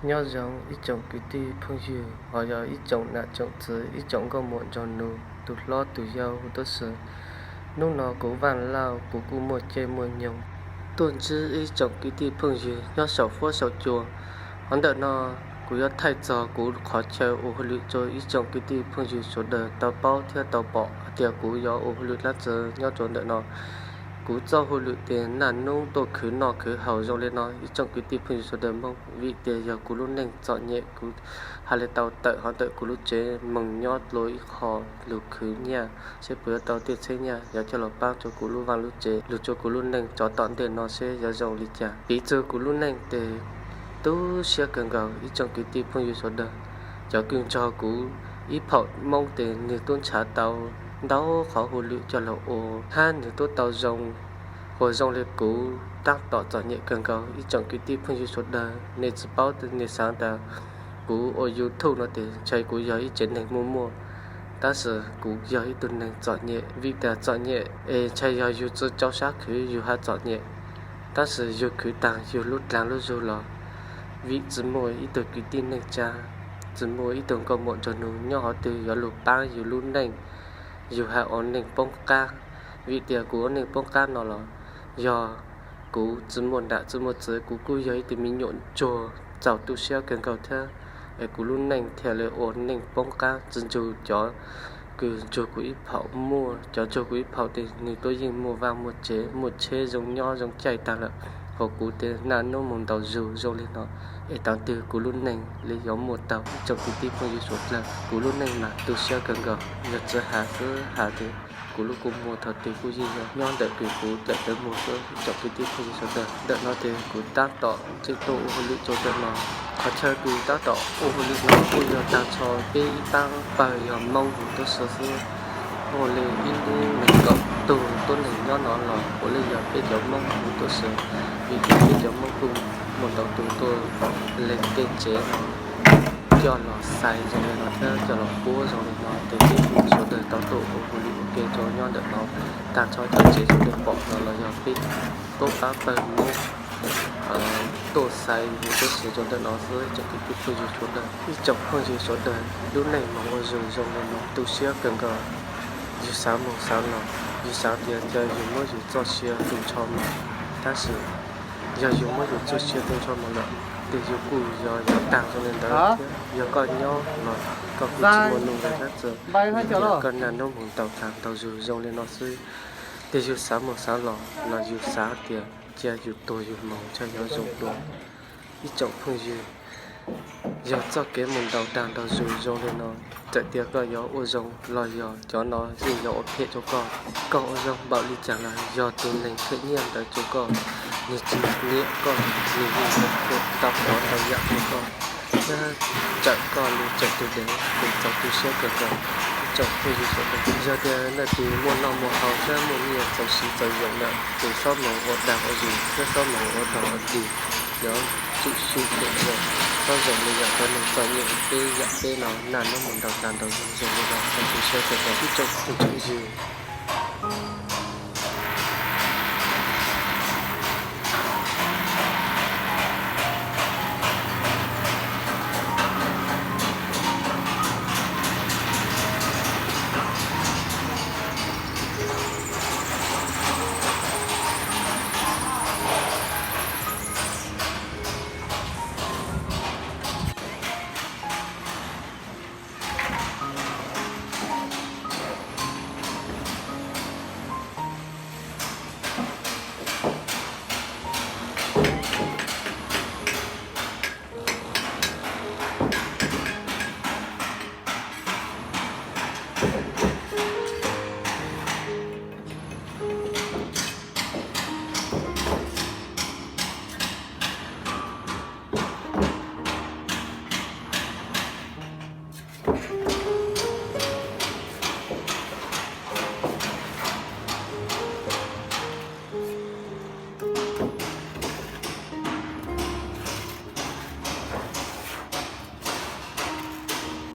Nyob zoo ib tsoom kwv tij phooj ywg, hos yog ib tsoom nam tsoom txwv, ib tsoom nkauj muam nraug nus, tus hlob tus yau huv tuab si. Hnub no kuv Vaj Lauj kuv kuj muaj caij muaj nyoog tuaj ntsib ib tsoom kwv tij phooj ywg nyob saum huab saum cua. Hov ntawm no kuv yuav thaij txog kuv qhov chaw ua hauj lwm rau ib tsoom kwv tij phooj ywg sawv daws tau paub thiab tau pom hais tias kuv yuav ua hauj lwm dab tsi nyob rau ntawm no. Kuv txoj hauj lwm tias naj nub tuaj khwv noj khwv haus zoo li no ib tsoom kwv tij phooj ywg sawv daws Hmoob, vim tias yog kuv lub neej txom nyem, kuv hais li tau tawm hov ntawm kuv lub tsev moog nyob dlua ib qho lug khwv nyiaj seb puas yuav tau tej txheeb nyiaj yuav coj los paab rau kuv lub vaj lub tsev, lug rua kuv lub neej tsov tom ntej no seb yuav zoo li cas. Piv txug kuv lub neej tes tu siab kawg nkaus ib tsoom kwv tij phooj ywg sawv daws. Cov kws nrog kuv ib phaum Moob tes nwg tub nrhav tau ntau qhov hauj lwm coj lug ua hab nwg tub tau zoo, ua zoo li kuv tab tom txom nyem kawg nkaus ib tsoom kwv tij phooj ywg sawv daws. Nej tsi paub, nej xaav tas kuv ua YouTube no tes ntshai kuv yog ib tsev neeg muaj muaj, tab sis kuv yog ib tug neeg txom nyem. Vim tas txom nyem es ntshai yog yug tsi rau sab khwv yug hab txom nyem, tab sis yug khwv taag yug lub dlaag lub zug los, vim tsi muaj ib tug kwv tij neej tsa, tsi muaj ib tug nkauj muam nraug nus nyob hov twg yuav lug paab yug lub neej, yug hab ua neej poob qab. Vim tias kuv ua neej poob qab no los yog kuv tsi muaj nam tsi muaj txwv, kuv kuj yog ib tug me nyuam ntsuag txaus tu siab kawg nkaus thiab, es kuv lub neej thiaj li ua neej poob qab tsi nrug cov kws nrug kuv ib phaum muaj. Cov nrug kuv ib phaum tes nwg tuab yeej muaj vaj muaj tsev muaj tsheb zoo nyob zoo caij taag lawm, hos kuv tes naj nub moog ntaus zug zoo li no, es tav twg kuv lub neej li yuav muaj taug ib tsoom kwv tij phooj ywg sawv daws. Kuv lub neej mas tu siab kawg nkaus, yog tsi has xwb has tes kuv lub kua muag thaum twg kuj yeej yog nyob ntawm kws kuv dlaim dawv muag xwb ib tsoom kwv tij phooj ywg sawv daws. Ntawm no tes kuv tab tom tseem tuaj ua hauj lwm rau ntawm no. Qhov chaw kws tab tom ua hauj lwm no kuj yog taag nrho peb ib paab pawg yog Moob huv tuab si xwb. Muaj li ib lub neeg kaum tug tuab neeg nyob no los puav leej yog peb cov Moob huv tuab si, vim tias peb cov Moob kuj muaj ntau tug tuaj leeg tej tsev no coj los xais zoo li no thiab coj los puab zoo li no tes peb sawv daws tau tuaj ua hauj lwm ua ke rau nyob ntawm no. Taag nrho cov tsev sawv daws pom no los yog peb tuab pab pawg Moob tuaj xais huv tuab si rau ntawm no xwb ib tsoom kwv tij phooj ywg sawv daws. Ib tsoom phooj ywg sawv daws, lub neej moog ua zug zoo li no tu siab kawg nkaus. Yug xaav moog xaav los, yug xaav tias yog yug muab yug txoj sia tu nrho moog, tab sis yog yug muab yug txoj sia tu nrho moog lawm tes yug kuj yog yuav taag zoo li ntawd thiab. Yog koj nyob los koj kuj tsi muaj nuj nqis dlaab tsi, yog koj naj nub moog ntaus taag ntaus zug zoo li no xwb, tes yug xaav moog xaav los los yug xaav tias cia yug tuag yug moog ntshai yuav zoo dua. Ib tsoom phooj ywg, yog txoj kev moog ntaus taag ntaus zug zoo li no, txawm tias koj yuav ua zoo los yog cov no yeej yuav ua phem rau koj. Koj ua zoo npaum li caag los yog tug neeg them nyiaj ntawd rau koj, nwg tsi nyiam koj, nwg yeej yuav phem tau qhov ntau yam rau koj, thiab tsawm koj li tsawm tug dev, tes txaus tu siab kawg nkaus. Ib tsoom phooj ywg sawv daws, yog tias leej twg muaj noj muaj haus thiab muaj nyiaj txaus siv txaus yoom lawm tes xob moog ua daag ua zug thiab xob moog ua dog ua dig, yuav tsum xyum xyum zoo, xob zoo li yam cov neeg txom nyem peb yam peb no naj nub moog ntaus taag ntaus zug zoo li no. Txaus tu siab kawg nkaus ib tsoom phooj ywg.